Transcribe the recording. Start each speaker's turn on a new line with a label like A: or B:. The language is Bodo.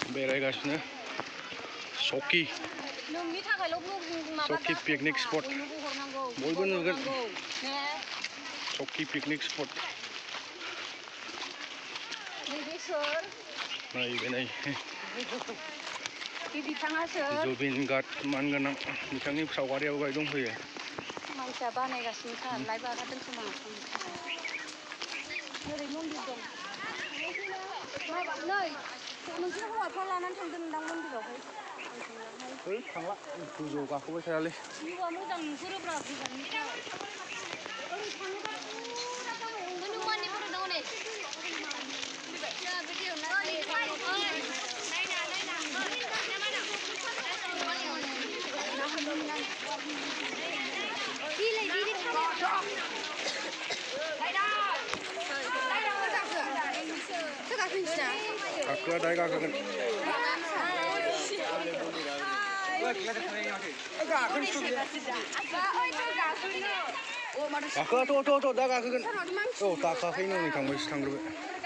A: बेरायगासिनो सकि सकि पिकनिक स्पट बयबो नुगोन सकि पिकनिक स्पट नायबाय जुबिन गार्ड मानगोनां बिथांनि सावगारियाव गाय दंफैयो मानसिया बानायगासिनो लाइ बारा दोनखोमा ओरै मन्दिर दं नै नोंसोर हौवाफ्रा लानानै थांदों नोंदां मन्दिरावहाय थांला गोजौआव गाखोबाय थायालै भिउआ मोजां नुहुरोब्रा गोजाननिफ्राय ओरै थाङोबा फुरा गाहायाव नों मानिफोराव दं नै गाखोआ दाय गाखोगोन गाखोआ थ' दा गाखोगोन दा गाखोआखैनो नै थांग्रोबाय